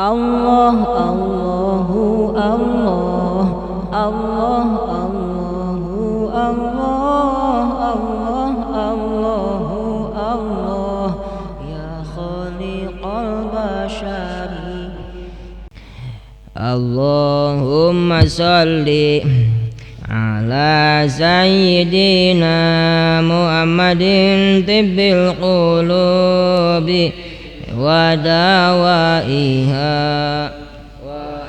Allah Allahu Allah Allah Allahu Allah Allah Allahu Allah ya khaliqal bashari. Allahumma salli ala sayyidina Muhammadin tibbil qulubi wa dawaiha wa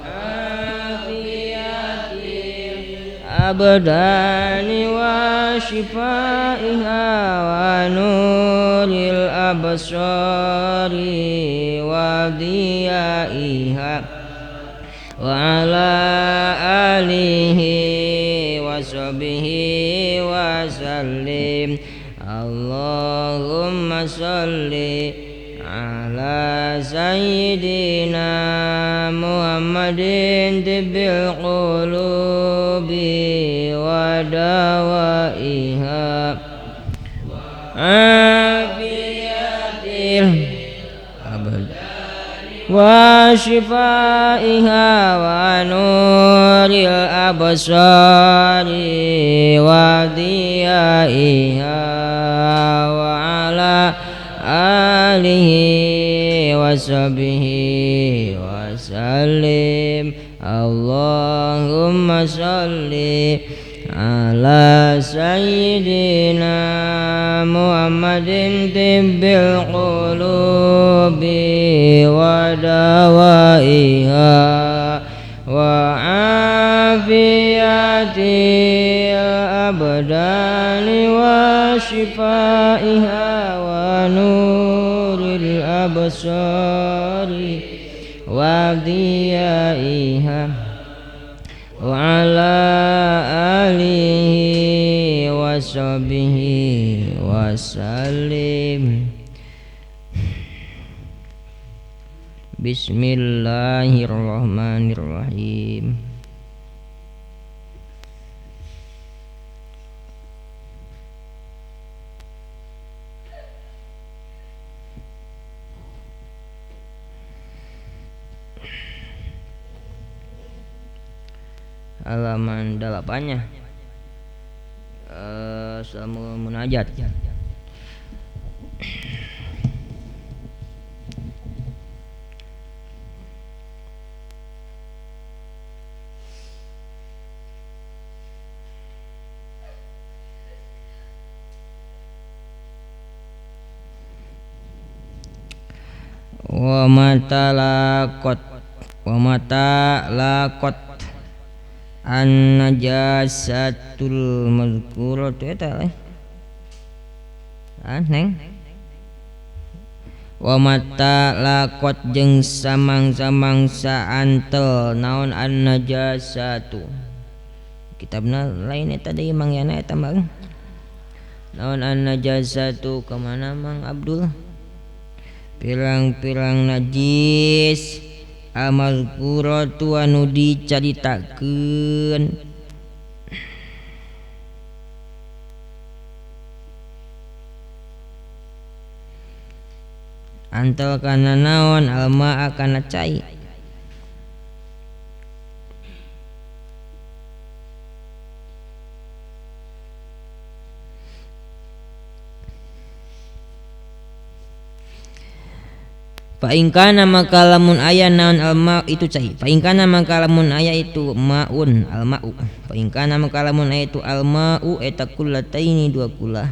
afiyatil abdani wa shifaiha wa nuril absari wa diyaiha wa ala alihi wa sahbihi wa sallim. Allahumma salli ala sayyidina Muhammadin tibbil qulubi wa dawaiha afiyatil abad wa shifaiha wa nuril absari wa diyaiha wa ala alihi wa sahbihi wa sallim. Allahumma salli ala sayyidina Muhammadin tibbil qulubi wa dawaiha wa afiyatil abdani wa shifaiha wa nuril absari wa diyaiha wa ala alihi wa sahbihi wa sallim. Bismillahirrahmanirrahim. Halaman 8-nya selama munajat. Wa mata laqat an najasatul mazkuratu eta ah neng wa mata laqat jeung samang-samangsa antel naon an najasatu kitabna lain eta deui Mang Yana eta Mang naon an najasatu kemana Mang Abdul pirang-pirang najis amal kuratu anu dicaritakeun antel kana naon almaa kana cai fa in kana maka lamun aya naon alma itu cai fa in kana maka lamun aya itu maun almau fa in kana maka lamun aya itu almau eta kullataini dua kulah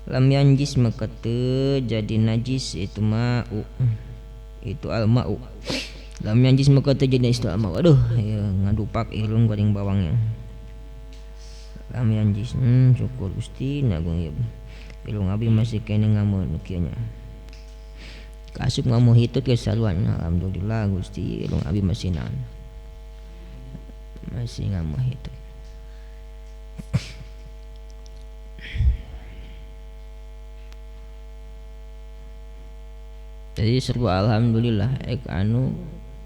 lam yanjis maka teu jadi najis itu mau itu almau lam yanjis maka teu jadi najis itu almau. Aduh ya ngadupak irung goreng bawangnya lam yanjis syukur Gusti nagung ieu irung abi masih kene ngamun kieu nya asup ngamu hitut ke saluan. Alhamdulillah Gusti irung abi masih naon masih ngamu hitut. Jadi serba alhamdulillah ek anu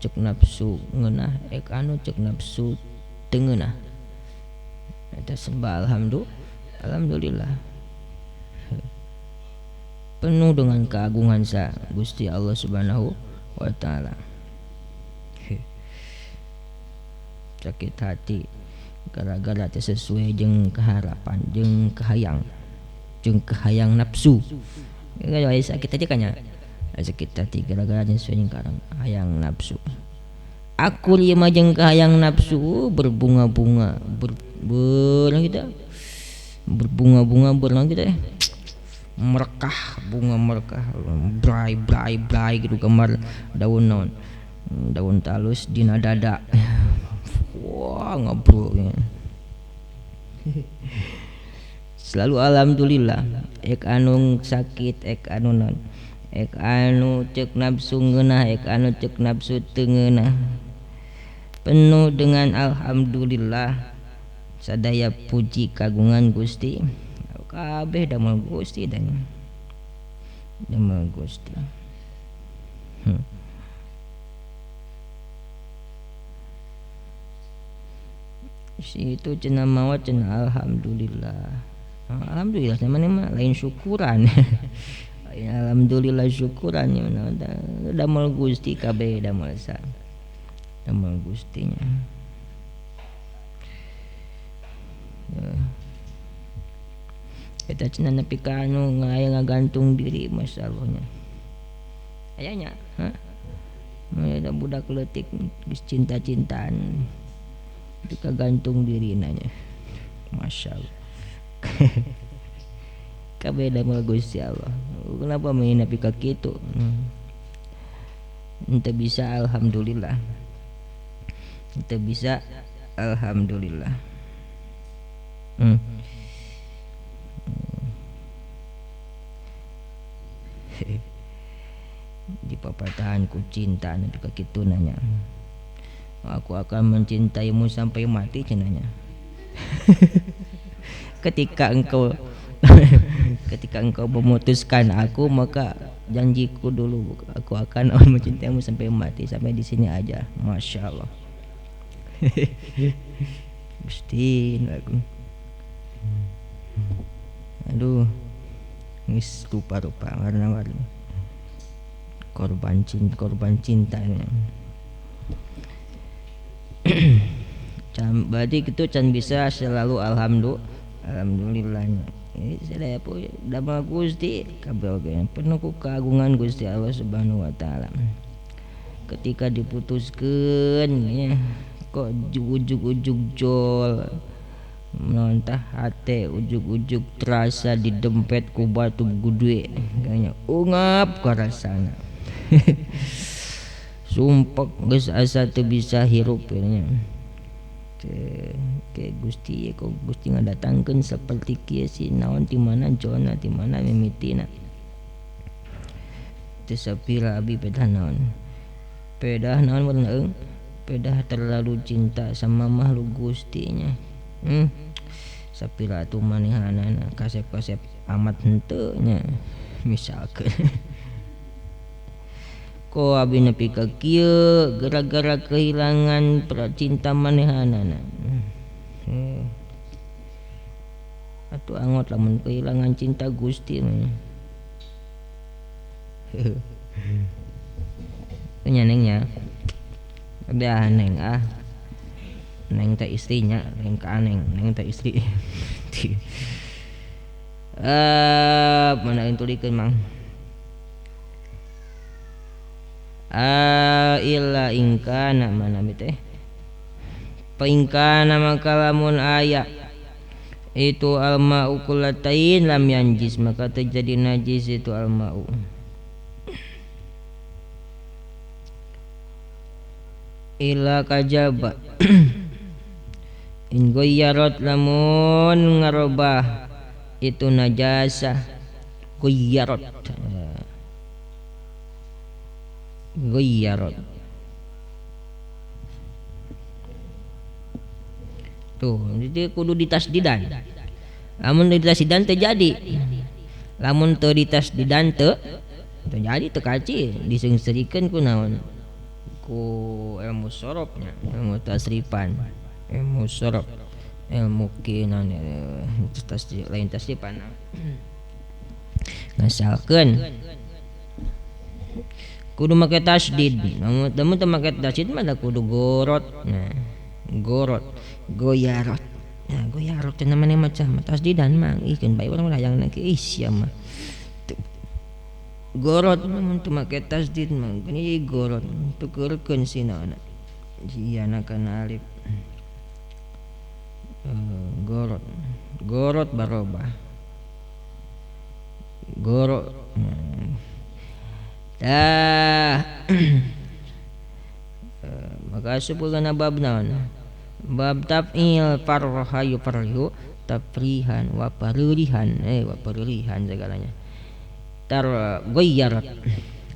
cek nafsu ngeunah ek anu cek nafsu teu ngeunah eta serba alhamdulillah penuh dengan keagungan sa Gusti Allah Subhanahu wa taala. Sakit hati gara-gara teu sesuai jeung keharapan jeung kahayang nafsu. Sakit hati kan nya. Sakit hati gara-gara sesuai jeung kahayang nafsu. Akur ieu mah jeung kahayang nafsu berbunga-bunga kita berbunga-bunga kita merekah bunga merekah brai brai brai gitu gambar daun naon daun talus dina dada. Wah ngobrol ya. Selalu alhamdulillah ek anu sakit ek anu naon ek anu ceuk nafsu ngeunah ek anu ceuk nafsu teu ngeunah penuh dengan alhamdulillah sadaya puji kagungan Gusti kabeh damel Gusti dan damel Gusti. Si itu cenah mawa cenah alhamdulillah. Alhamdulillah mana mah lain syukuran. Lain alhamdulillah syukuran ya damel Gusti kabeh damel sa. Damel Gustinya. Ya. Eta cenah nepi ka anu ngagantung diri masalahnya. Aya nya, ha? Ada budak leutik geus cinta-cintaan. Itu kagantung diri nanya. Masya Allah. Kabeh damel Gusti Allah. Kenapa main nepi ka kitu? Henteu bisa alhamdulillah. Henteu bisa alhamdulillah. Di papatahan ku cinta nepi ka kitu nanya. Aku akan mencintaimu sampai mati cenanya. Ketika engkau ketika engkau memutuskan aku, maka janjiku dulu aku akan mencintaimu sampai mati, sampai di sini aja. Masya Allah. Gusti aku. Aduh, geus rupa-rupa warna-warni. Korban cinta ini. Berarti itu can bisa selalu alhamdulillahnya. Ini saya pun damel Gusti kabeh oge penuh ku keagungan Gusti Allah Subhanahu wa taala. Ketika diputuskeun ya kok ujug-ujug jol melontah hate ujug-ujug terasa didempet ku batu gede kayaknya ungap karasana. Sumpek geus asa teu bisa hirup nya. Ke Gusti kok Gusti ngadatangkeun saperti kieu si naon ti mana jona ti mana mimitina. Teu sapira abi pedah naon. Pedah naon warna eung? Pedah terlalu cinta sama makhluk Gustinya. Sapira atuh manehanana kasep-kasep amat henteu nya. Misalkeun ko abi nepi ka kieu gara-gara kehilangan cinta manehanana. Atuh angot lamun kehilangan cinta Gusti. Nya neng nya. Abdi ah neng ah. Neng teh istrinya, neng ka neng, neng teh istri. Mana tulikeun mang? Illa ingkana mana teh paingkana maka lamun aya itu alma'u kullatain lam yanjis maka terjadi najis itu alma'u illa kajaba in goyarot lamun ngarobah itu najasah goyarot goyarot tuh jadi kudu ditasdidan lamun ditasdidan teu jadi lamun teu ditasdidan teu jadi teu kaci diseungseurikeun ku naon ku ilmu sorobnya ilmu tasrifan ilmu sorob ilmu kinan lain tasrifan ngasalkeun kudu make tasdid, lamun teu make tasdid mah da kudu gorot. Nah, Gorot goyarot. Nah goyarot teh namanya macam tasdidan mah ih keun bae urang hayang na ih sia mah. Gorot mun teu make tasdid mah geuning gorot tukeurkeun sina sia kana alif. Gorot gorot barobah gorot. Tah maka asup kana bab naon? Bab taf'il farraha yufarrihu tafrihan wa parurihan wa parurihan segalanya. Tar goyyarat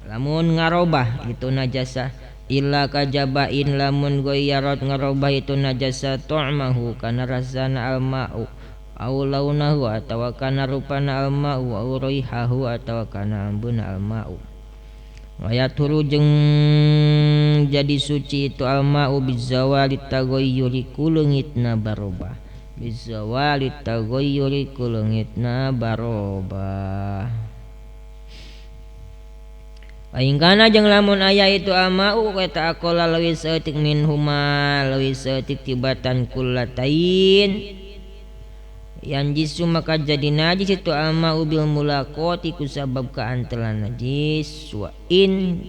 lamun ngarobah itu najasa illa kajabain lamun goyyarat ngarobah itu najasa tu'mahu kana rasana alma'u au launahu atawa kana rupana alma'u au raihahu atawa kana ambuna alma'u. Wayaturu jeung jadi suci itu alma'u bizawali taghayyuri kuleungitna barobah. Bizawali taghayyuri kuleungitna barobah. Aing kana jeung lamun aya itu alma'u eta aqalla leuwih saeutik minhuma leuwih saeutik tibatan kullatain. Yang jisu maka jadi najis itu alma'u bil mulaqati kusabab kaantelan najis wa in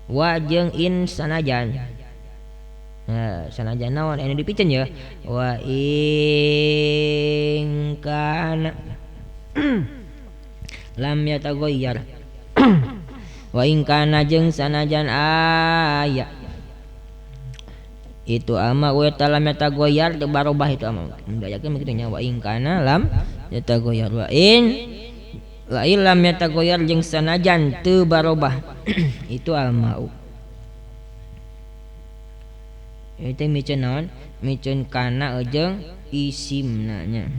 wa jeung in sanajan. Nah, sanajan naon anu dipiceun ya wa in kana lam yataghayyar wa in kana jeung sanajan aya itu ama wa lam yataghayyar teu barobah itu ama ndayakeun kitu nya wa in kana lam yataghayyar wa in la lam yataghayyar jeung sanajan teu barobah itu almau itu miceun naon miceun kana jeung isimna nya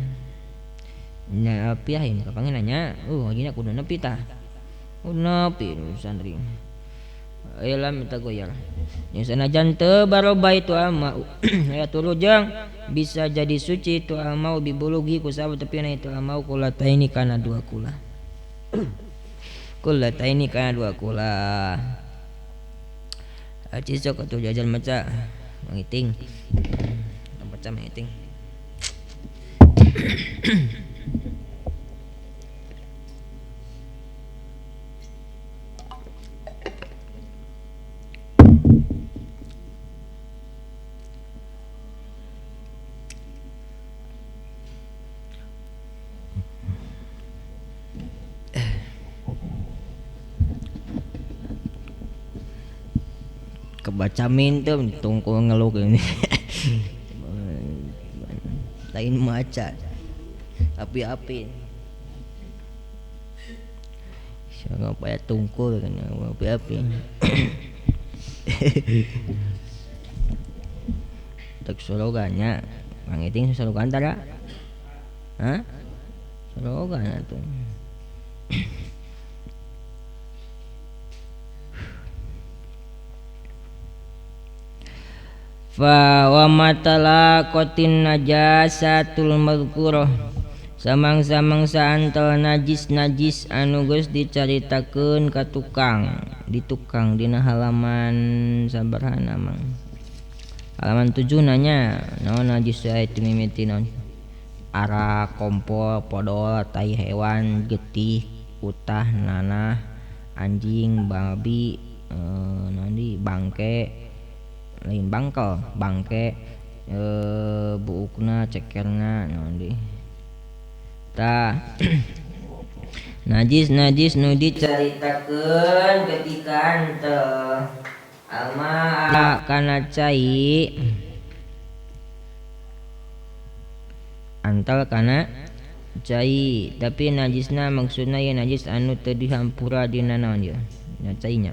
nya apiah ini kapanggih nanya ngajina kudu nepi tah kudu nepi santri lam yataghayyar yang sanajan teu barobah itu almau aya tulu jeung bisa jadi suci itu almau bibulugi ku sabab tepina itu almau kulataini kana dua kula kulataini kana dua kula aci sok atuh jajan maca mangiting maca mangiting kebaca minta tungkul ngeluh ini lain maca api-api siapa payah tungkul kan api-api tak sorogannya mangiting sorogan tara hah sorogan atuh. Fa wa matalaqatin najasatul mazkurah samang-samangsa antal najis-najis anu geus dicaritakeun ka tukang di tukang dina halaman sabaraha mang halaman 7 nanya naon najis teh itu mimiti naon arak kompol podol tai hewan getih utah nanah anjing babi naon di bangke lain bangkel bangke buukna cekerna naon di tah najis-najis nu dicaritakeun ketika antel alma kana cai antel kana cai tapi najisna maksudna ieu najis anu teu dihampura dina naon ieu nya cainya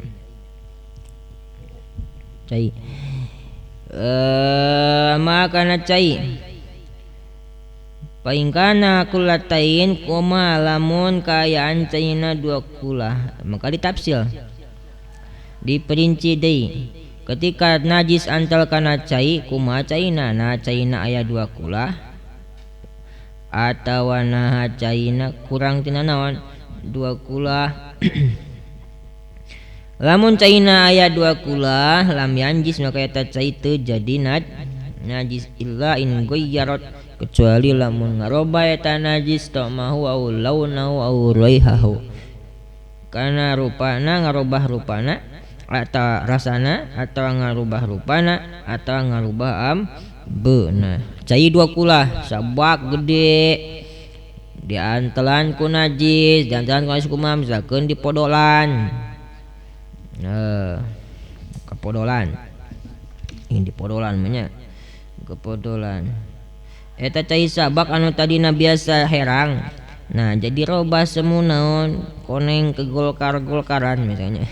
cai makana cai paingkana kulatain koma lamun kaayaan caina dua kula maka ditafsil diperinci deui ketika najis antal kana cai kumaha caina nah caina aya dua kula atawa nah caina kurang tina naon dua kula. Lamun caina aya dua kula lam yanjis maka eta cai teu jadi Najis illa in ghayyarat kecuali lamun ngarobah eta najis tamahu au launahu au raihahu. Kana rupana ngarobah rupana atau rasana atau ngarubah rupana atau ngarubah ambeuna. Cai dua kulah sabak gede diantelan ku najis, diantelan ku najis kumaha misalkeun di podolan. Kepodolan. Ini di podolan mah nya. Kepodolan. Eta cai sabak anu tadina biasa herang. Nah, jadi robah semu naon koneng ke golkar-golkaran misalnya.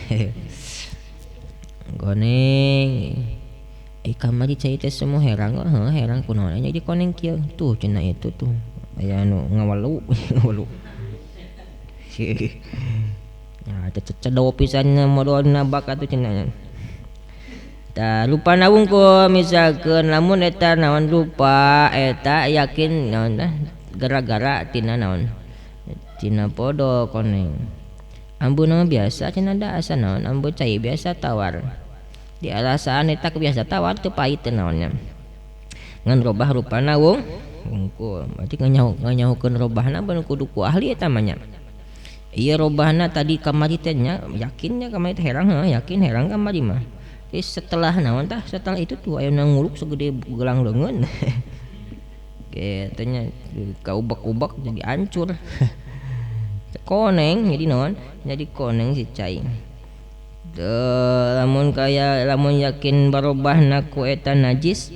Koneng. Kamari cai teh semu herang, heuh herang kunaon jadi koneng kieu. Tuh cenah itu tuh. Aya anu ngawalu, ngawalu. Nah, cecedo pisan modolna bak atuh cenah. Tah rupana wungkul misalkeun lamun eta naon rupa eta yakin naon tah gara-gara tina naon tina podo koneng. Ambuna mah biasa cenah da asa naon ambu cai biasa tawar. Di alasaan eta biasa tawar teu pahit teu naonnya. Ngan robah rupana wungkul. Berarti nganyahukeun robahna beun kudu ku ahli eta mah nya. Ieu robahna tadi kamari teh nya yakinnya kamari teh herang heuh yakin herang kamari mah. Setelah naon tah setelah itu tuh aya nguluk segede gelang leungeun. Kitu nya kaubek-ubek jadi hancur. Koneng jadi naon? Jadi koneng si cai. Teu lamun kaya lamun yakin barobahna ku eta najis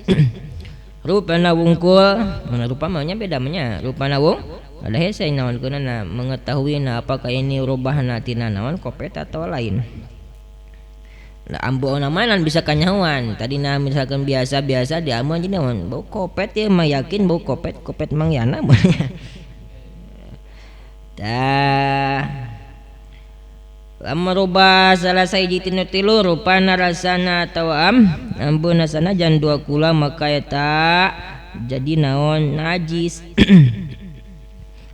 rupana wungkul, mana rupa mah nya beda mah nya. Rupana wung ada hese naon keunana mengetahui na apakah ini robahna tina naon kopet atau lain. Lah ambu namanan bisa kanyahoan. Tadina misalkan biasa-biasa diamuan jadi naon bau kopet ya mah yakin bau kopet, kopet mang yana. Tah lamun rubah salah sahiji tina tilu rupana rasana atawa ambuna sanajan dua kula maka eta jadi naon najis.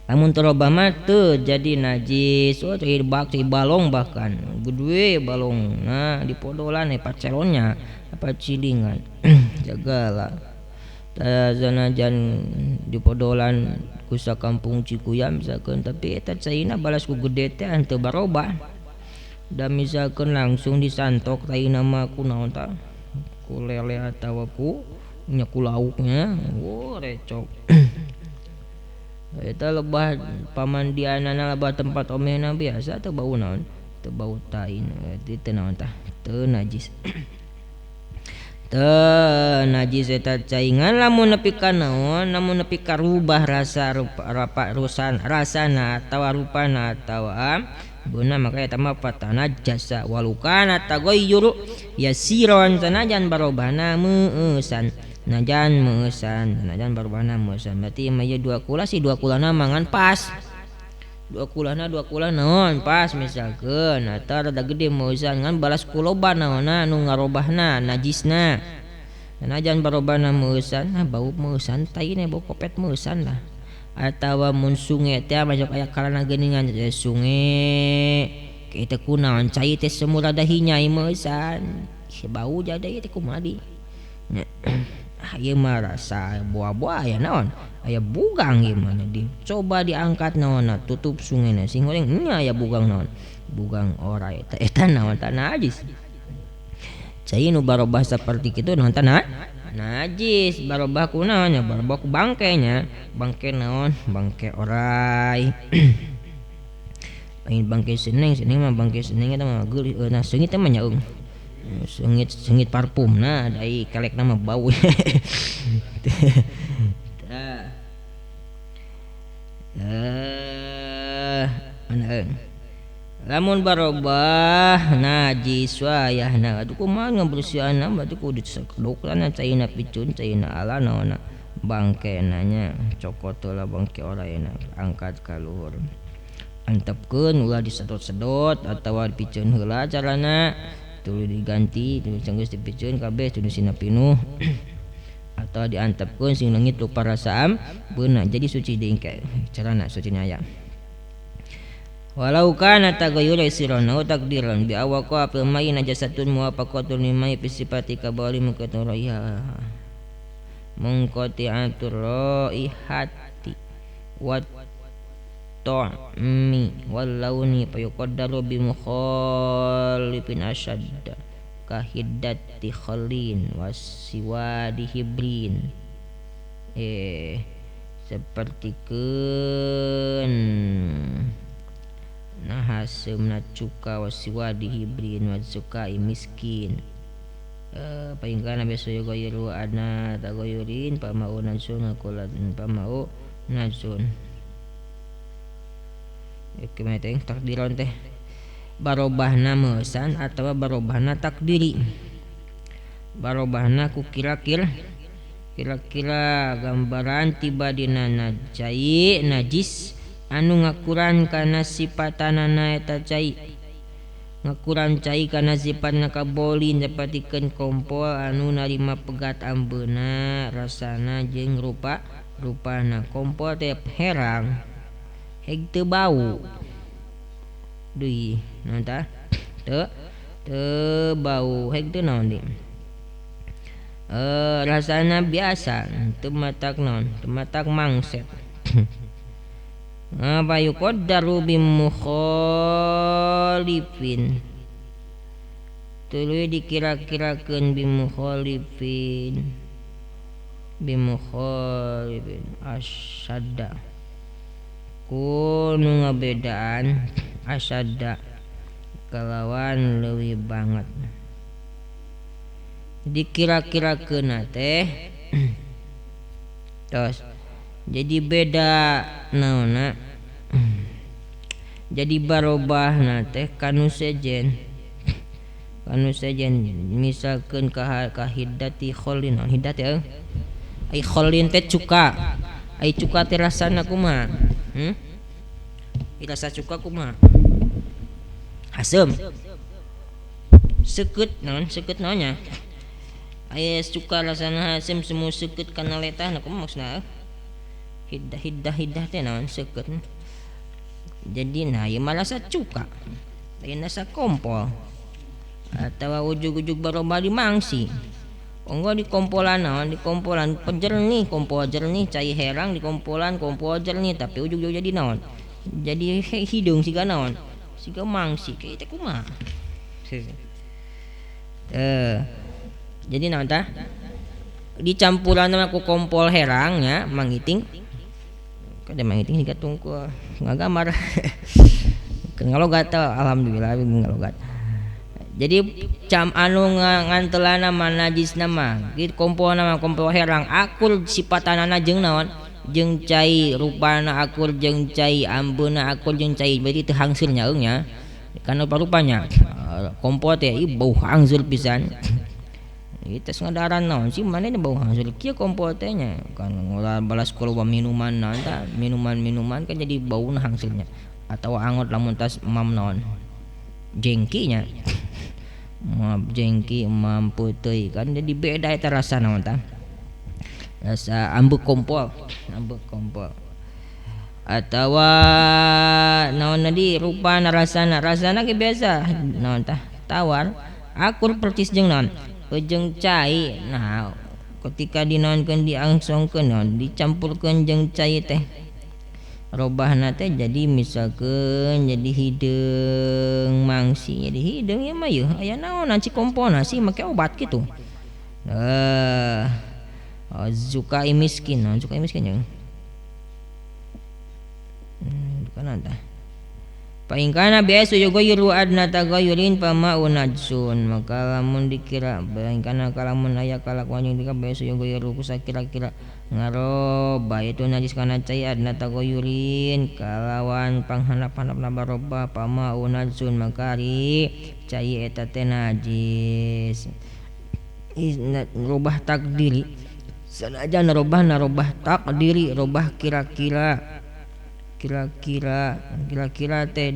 Lamun terobah mah teu jadi najis. Oh cai bak cai balong bahkan gede balong. Nah di podolan pacelonnya apa cilingan segala. Tah sanajan di podolan ku sakampung Cikuyam misalkeun tapi eta caina balas ku gede teh henteu barobah. Da misalkeun langsung disantok taina mah ku naon tah ku lele atawa ku nya ku lauknya. Wah recok. Eta lebah pamandianana lebah tempat omehna biasa teu bau naon teu bau tain teu naon tah teu najis. Teu najis eta caingan lamun nepi ka naon lamun nepi ka rubah rasa rupa rusan rasana atawa rupana atawa beuna maka eta mah fatana jasa walukana taghayyuru yasiron sanajan barobahna meueusan. Najan meueusan, najan barobahna meueusan. Berarti mah ieu dua kula si dua kulana mangan pas. Dua kulana dua kula naon pas misalkeun atawa rada gede meueusan ngan balas kuloba naonna nu ngarobahna najisna. Najan barobahna meueusan, nah bau meueusan tai bau kopet meueusan lah. Atawa mun sunge teh masuk aya karana geuningan sunge kitu kunaon cai teh semu rada hinyai meueusan. Bau jadi teh kumaha di. Ah ieu mah rasa buah-buah aya naon aya bugang ieu mah di coba diangkat naonna tutup sungena sing goreng nya aya bugang naon bugang orai eta eta naon tah najis. Cai nu barobah saperti kitu naon tah najis barobah ku naon nya barobah ku bangke nya bangke naon bangke orai. Lain bangke seneng seneng mah bangke seneng eta mah geulis nah seungit teh mah nya eung. Sengit sengit parfum nah dai kelekna mah bau. Tah. Mana eung. Lamun barobah najis wayahna atuh kumaha ngabersihanna berarti kudu disekedokna caina picun caina ala naonna bangkena nya cokot heula bangke oraena angkat ka luhur. Antepkeun ulah disedot-sedot atawa dipiceun heula carana tuluy diganti tuluy geus dipiceun kabeh tuluy sina pinuh atau diantepkeun sing leungit lupa rasa beuna jadi suci deui engke carana sucina aya. Walau kana taghayyur siran au takdiran bi awaqa fil mai najasatun muwafaqatun limai fi sifati kabali mukataraya. Munqati'atur raihati wa ta'mi wal launi fayuqaddaru bi mukhalifin asyadda kahiddati khalin wasiwadi hibrin. Sapertikeun nah haseumna cuka wasiwadi hibrin wasukai miskin. Paingkana biasa yughayyiru adna taghayyurin pamau najsun kulan pamau najsun. Kumaha teh takdiron teh barobahna meusan atawa barobahna takdiri. Barobahna ku kira-kira kira-kira gambaran tiba dina cai najis anu ngakuran kana sipatanana eta cai. Ngakuran cai kana sifatna kabolin sapertikeun kompol anu narima pegat ambeuna rasana jeung rupa rupana. Kompol teh herang heg teu bau deui naon tah teu teu bau heg teu naon deui rasana biasa teu matak naon teu matak mangset. Apa yuqaddaru bimukhalifin tuluy dikira-kirakeun bimukhalifin bimukhalifin asyadda ku nu ngabedaan asyadda kalawan leuwih banget dikira-kirakeun teh tos jadi beda naonna jadi barobahna teh kanu sejen misalkeun kahiddati kholin hiddat ya ai kholin teh cuka ai cuka teh rasana kumaha rasa cuka kumaha haseum seukeut naon seukeut naonnya aya cuka rasana haseum semu seukeut kana letahna kumaha maksudna hiddah hiddah hiddah teh naon seukeut jadi nah ieu mah rasa cuka lain rasa kompol atawa ujug-ujug barobah di mangsi onggo di kompolan naon di kompolan jernih kompol jernih cai herang di kompolan kompol jernih tapi ujug-ujug jadi naon jadi hidung siga naon siga mangsi kieu teh kumaha jadi naon tah dicampuran ku kompol herang nya mangiting kada mangiting siga tungkul ngagambar ngalogat alhamdulillah ngalogat jadi cam anu ngantelana mah najisna mah kitu kompolna mah kompol herang akur sipatanana jeung naon jeung cai rupana akur jeung cai ambeuna akur jeung cai berarti teu hangseur nya eung nya kana rupa-rupanya kompol teh ieu bau hangseur pisan ieu tos ngadaran naon sih maneh bau hangseur kieu kompol teh nya kan ngolah balas kuloba minuman naon tah minuman-minuman kan jadi bauna hangseurnya atawa angot lamun tas mam naon jengki nya mam jengki mam puteuy kan jadi beda eta rasa naon tah rasa ambeu kompol atawa naon di rupana rasana rasana ge biasa naon tah tawar akur percis jeung naon jeung cai nah ketika dinaonkeun diangsongkeun naon dicampurkeun jeung cai teh robahna teh jadi misalkeun jadi hideung mangsi jadi hideung ieu mah yeuh aya naonan si kompolna sih make obat kitu zukai miskin naon zukai miskin jeung bukan tah paingkana biasa yughayyiru adna taghayyurin pama'u najsun maka lamun dikira paingkana kalamun aya kalakuan jeung dika biasa yughayyiru kusakira-kira ngaroba itu najis kana cai adna taghayyurin kalawan panghandap-handapna baroba pama'u najsun maka ari cai eta teh najis robah takdiri sanajan robah takdiri robah kira-kira kira-kira teh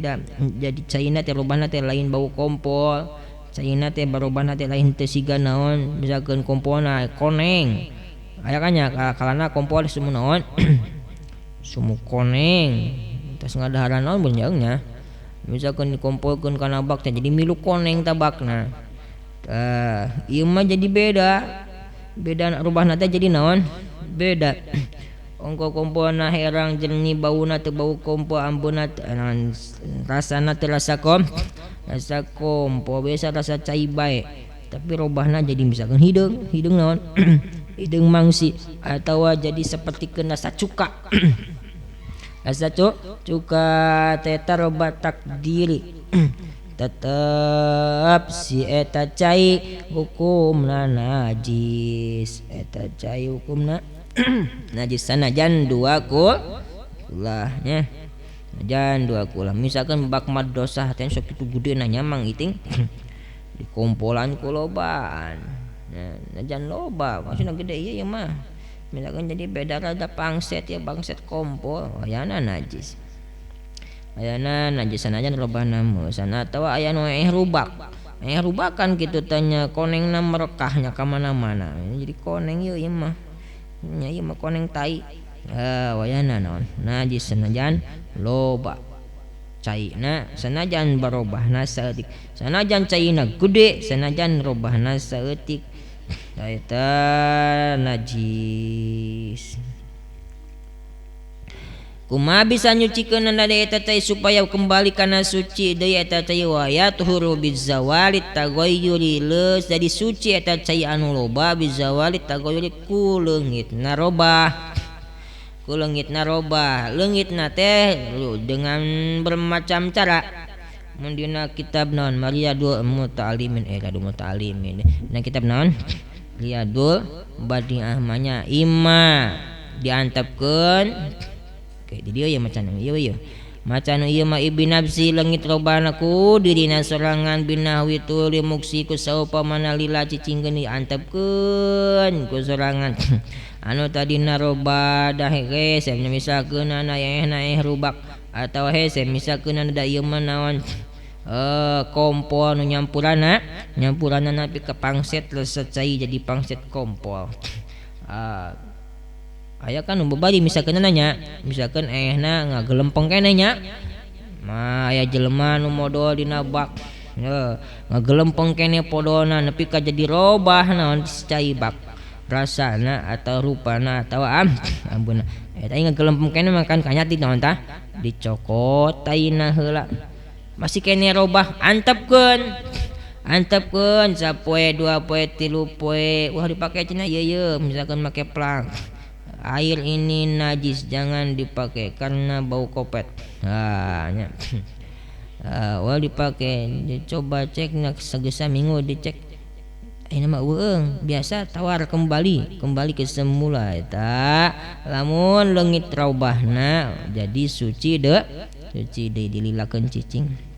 jadi caina teh robahna teh lain bau kompol caina teh barobahna teh lain teu siga naon misalkeun kompolna koneng aya kan nya kalana kompol semu naon semu koneng tos ngadaharan naon mun nya misalkeun dikompolkeun kana bak teh jadi milu koneng tabakna tah ieu mah jadi beda Beda rubahna teh jadi naon? Beda. Ongko kompolna herang jernih bauna teu bau kompol ambuna rasana teu rasa kom rasa kompol biasa rasa cai bae tapi robahna jadi misalkan hideung hideung naon hideung mangsi atawa jadi seperti kena rasa cuka rasa cuka teta robah takdiri tetep si eta cai hukumna najis eta cai hukumna najis sanajan dua kulah nya najan dua kulah misalkan bak madrasah teh sok kitu gede na mang iting dikompolan ku lobaan najan loba maksudna gede ieu mah misalkan jadi beda rada pangset ya bangset kompol ayana najis ayana najis sanajan robahna meusana atawa aya nu rubak rubakan kitu tanya konengna merekahnya ka mana-mana jadi koneng ieu mah nya ieu mah koneng tai wayana naon najis sanajan loba caina sanajan barobahna saeutik sanajan caina gede sanajan robahna saeutik eta najis. Kumaha bisa nyucikeun deui eta cai supaya kembali kana suci deui eta cai wa yatuhuru bizawali taghayyuri leus jadi suci eta cai anu loba bizawali taghayyuri ku leungitna robah ku leungitna robah leungitna teh dengan bermacam cara mun dina kitab naon Riyadul Muta'alimin Riyadul Muta'alimin dina kitab naon Riyadul Badi'ah manya ima diantepkeun. Oke, di dieu ya macan ieu ieu. Macan ieu mah ibi nafsi leungit robana ku dirina sorangan binahwi tuli muksi ku saupamana lila cicingkeun diantepkeun ku sorangan. Anu tadina roba dah hese misalkeun ana eh rubak atawa hese misalkeun da ieu mah naon kompol nu nyampurana nyampurana nepi ka pangset leset cai jadi pangset kompol. Aya kan nu bebari misalkeun nanya misalkeun ehna ngagelempeng keneh nya mah aya jelema nu modol dina bak ngagelempeng keneh podolna nepi ka jadi robah naon cai bak rasana atau rupana atawa ambuna eta ngagelempeng keneh makan kanyati naon tah dicokot taina heula masih keneh robah antepkeun antepkeun sapoe dua poe tilu poe wah dipake cenah ieu ieu misalkeun make plang air ini najis jangan dipakai karena bau kopet. Ha nya. Wah dipakai coba cek nak segesa minggu dicek. Ini mah eueung biasa tawar kembali kembali ke semula eta lamun leungit raubahna jadi suci de suci deui dililakeun cicing.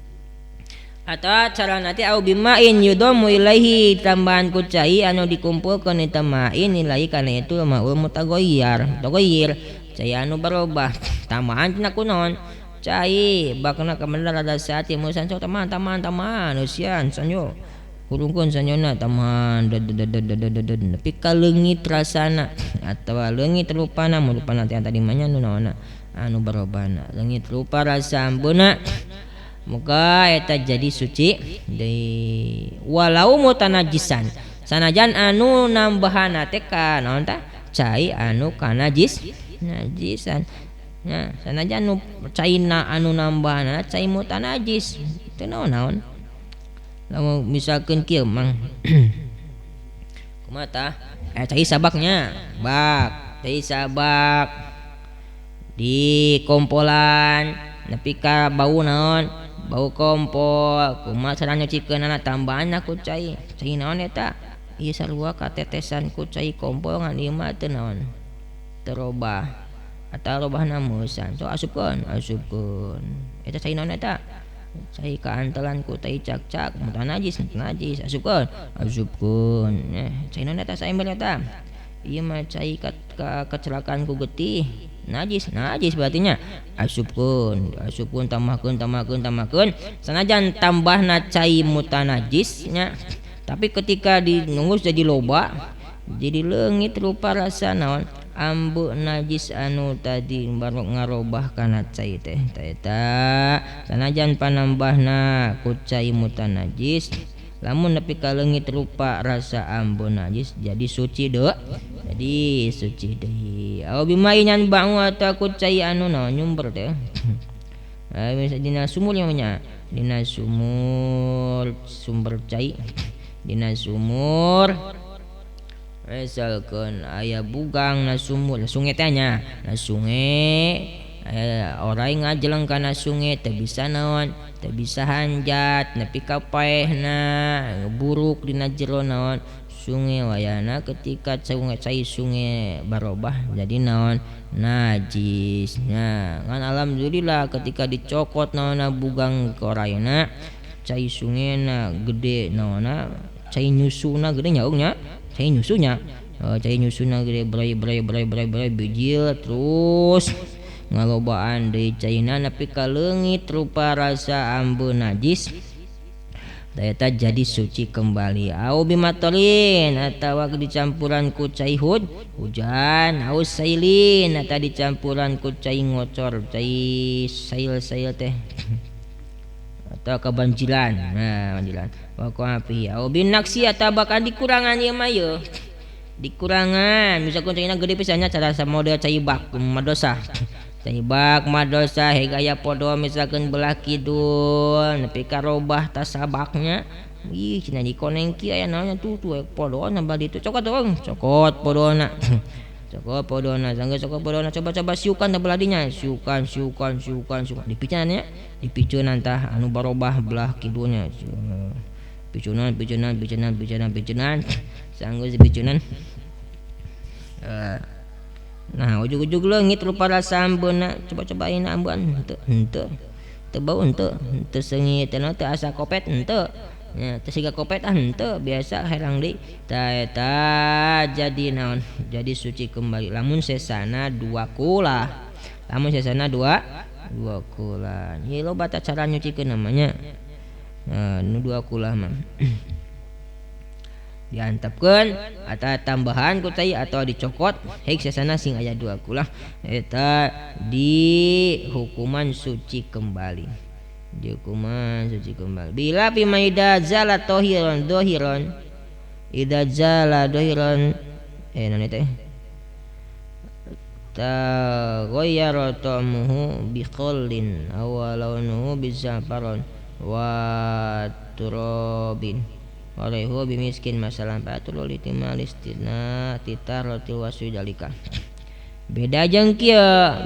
Atau cara nanti au bimain yudomu ilaihi tambahan ku cai anu dikumpulkeun eta main ilaihi kana itu maul mutaghayyir taghayyir cai anu barobah tambahan cenah kunaon cai bakna kabener rada saati musan sok taman taman taman eusian sanyo hurungkeun sanyona taman ded nepi ka leungit rasana atawa leungit rupana mun rupana teh tadi mah nya nu naonna anu barobahna leungit rupa rasa ambuna muka eta jadi suci deui walau mutanajisan sanajan anu nambahana teh ka naon tah cai anu kanajis najisan nya sanajan nu caina anu nambahana cai mutanajis teu naon-naon lamun misalkeun kieu mang kumaha tah cai sabaknya bak cai sabak di kompolan nepi ka bau naon bau kompol kumaha cara nyucikeunana tambahan ku cai cai naon eta ieu sarua katetesan ku cai kompol ngan ieu mah teu naon teu robah atawa robahna meusan so asupkeun asupkeun eta cai naon eta cai kaantelan ku tai cak-cak mutanajis najis asupkeun asupkeun cai naon eta saember eta ieu mah cai kecelakaan ku getih najis najis berarti nya asupkeun asupkeun tambahkeun tambahkeun tambahkeun sanajan tambahna cai mutanajis nya tapi ketika dinunggus jadi loba jadi leungit rupa rasa naon ambu najis anu tadi baru ngarobah kana cai teh eta sanajan panambahna ku cai mutanajis Lamun nepi ka leungit rupa rasa ambu najis jadi suci deui. Jadi suci deui. Aw bimainan ba'u atawa ku cai anu naon nyumber teh. Dina sumur nya dina sumur sumber cai dina sumur misalkeun aya bugang na sumur sungai teh nya na sungai orai ngajeleng kana sungai teu bisa naon teu bisa hanjat nepi ka paehna buruk dina jero naon sungai wayana ketika sungai cai sungai barobah jadi naon najisnya ngan alhamdulillah ketika dicokot naonna bugang koraina cai sungaina gede naonna cai nyusuna gede nya nya cai nyusunya cai nyusuna gede bray bray bray bray bray bijil terus ngalobaan deui caina nepi ka leungit rupa rasa ambu najis eta jadi suci kembali. Au bimatorin atawa dicampuran ku cai hujan, au sailin atawa dicampuran ku cai ngocor, cai sail-sail teh atau kebanjiran. Nah, banjiran. Wa qafi au binaksi atawa bahkan dikurangan ieu mah yeuh. Dikurangan, misalkan caina gede pisannya cara model cai bak madrasah. Cai bak madrasah hegaya podo misalkan belah kidul nepi ka robah tasabaknya. Ih cenah dikoneng kieu aya naonnya tuh tuh podona bali itu cokot dong, cokot podona. Cokot podona, sanggeus cokot podona coba-coba siukan tah belah dinya, siukan siukan siukan siukan dipicunan nya, dipicunan tah anu barobah belah kidulnya. Picunan picunan picunan picunan picunan sanggeus dipicunan. Nah ujug-ujug leungit rupa rasa ambeuna coba-coba ayeuna ambean henteu henteu teu bau henteu henteu seungit teh teu asa kopet henteu nya teu siga kopet ah henteu biasa herang deui tah eta jadi naon jadi suci kembali lamun sesana dua kula lamun sesana dua kula ieu loba tah cara nyucikeun namanya nu dua kula mah diantepkeun atau tambahan ku cai atau dicokot heik sesana sing aya dua kula eta di hukuman suci kembali di hukuman suci kembali bila pimaida zala tohiron dohiron ida zala dohiron naon teh taghayyara ta'muhu biqallin aw launuhu bizafaron wa turabin walaihu bimiskin masalah patul litimal istina titaratil wasudalika beda jeung kieu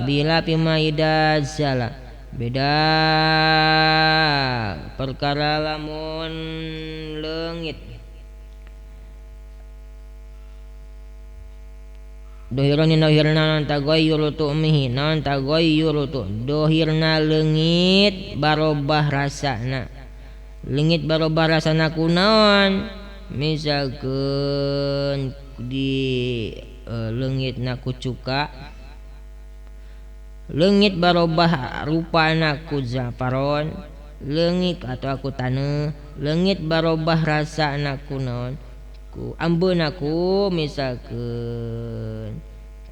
bila pimaida zala beda perkara lamun leungit dohiron dohirna non taghayyuru tu'mihi non taghayyuru tu dohirna leungit barobah rasana leungit barobah rasana kunaon misalkeun di leungitna ku cuka leungit barobah rupana ku zafaron leungit atau ku taneuh leungit barobah rasana ku naon ku ambeuna ku misalkeun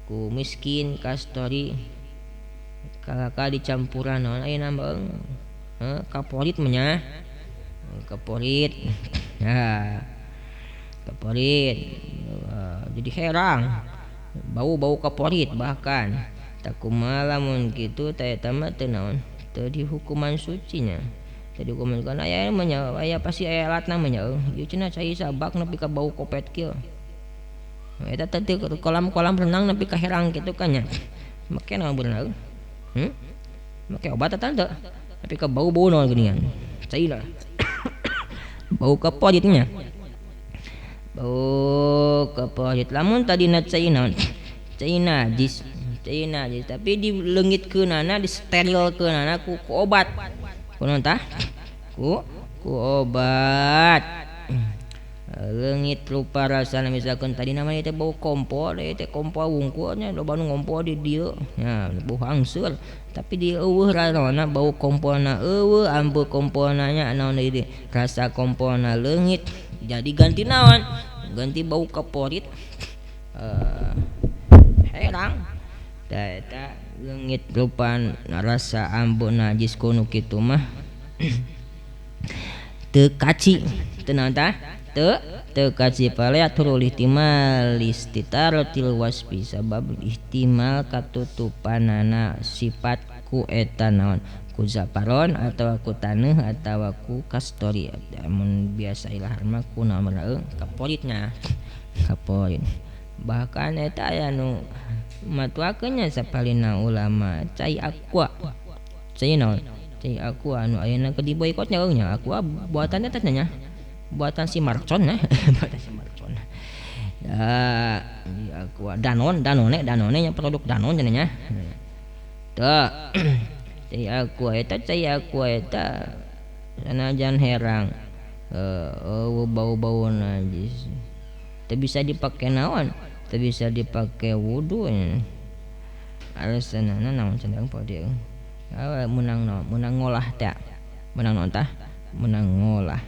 ku miskin kastori kalaka dicampuran naon ayeuna mah kaporit mah nya kaporit nah kaporit jadi herang bau-bau kaporit bahkan takumaha lamun kitu teh eta mah teu naon teu dihukuman sucinya teu dihukuman kana aya mah nya aya pasti aya alatna mah nya ieu cenah cai sabak nepi ka bau kopet kieu eta teh kolam-kolam renang nepi ka herang kitu kan nya make naon berenang make obat eta teu nepi ka bau-bau naon geuningan cai lah bau kaporitnya bau kaporit lamun tadina cai naon cai najis tapi dileungitkeunana disterilkeunana ku obat kunaon tah ku obat leungit rupa rasana misalkan tadi namanya teh bau kompor teh kompor wungkul nya loba nu ngompor di dieu nya bau hangseur tapi di eueuh rarona bau komporna eueuh ambeuk komporna nya naon deui rasa komporna leungit jadi ganti naon ganti bau kaporit herang tah eta leungit rupa rasa ambeuk najis ku nu kitu mah Teu kaci teu naon tah teu teu kaci palayatul ihtimal istitaratil wasfi sabab ihtimal katutupanana sifat ku eta naon ku zaparon atawa ku taneuh atawa ku kastori mun biasa ilahar mah ku naon kaporitna kaporit bahkan eta aya nu matuakeun nya sapalina ulama cai aqua cai naon cai aqua anu ayeuna keur diboikot nya nya aqua buatan eta nya buatan si Marcon nah buatan si Marcon ya aqua Danone Danone Danone nya produk Danone cenah nya teu cai aqua eta cai aqua eta sanajan herang bau-bau najis teu bisa dipake naon teu bisa dipake wudu alasanana naon cenah poe dieu meunang naon meunang ngolah teh meunang naon tah meunang ngolah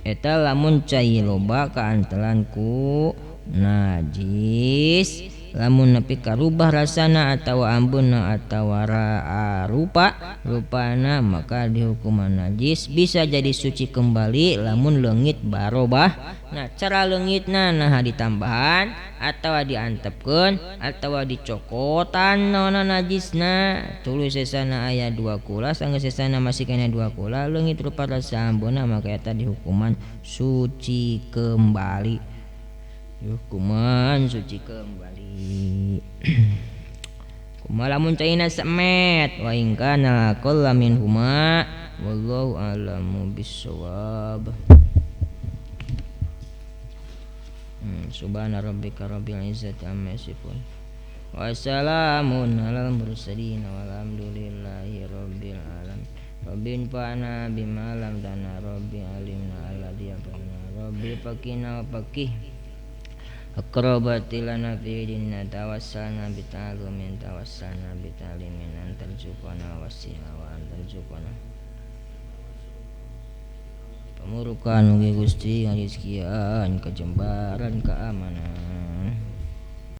eta lamun cai loba kaantelan ku najis lamun nepi karubah rasana atawa ambuna atawa rupa rupana maka dihukuman najis bisa jadi suci kembali lamun leungit barobah. Nah cara leungitna nah ditambahan atawa diantepkeun atawa dicokotan naonna najisna tuluy sesana aya dua kula sanggeus sesana masih kena dua kula leungit rupa rasa ambuna maka eta dihukuman suci kembali. Hukuman suci kembali. Kumaha lamun caina semet wa in kana qalla min huma wallahu a'lamu bissawab. Subhana rabbika rabbil izzati amma yasifun. Wa salamun alal mursalin walhamdulillahi rabbil alamin. Rabbi anfa'na bima 'allamtana rabbi alimna alladzi yanfa'una rabbi faqina wa faqih aqrabati lana fi dinna tawassalna bi ta'allumin tawassalna bi ta'limin antarzuqana wasi'a wa antarzuqana pamurukan mugi Gusti ngarizkian kejembaran keamanan.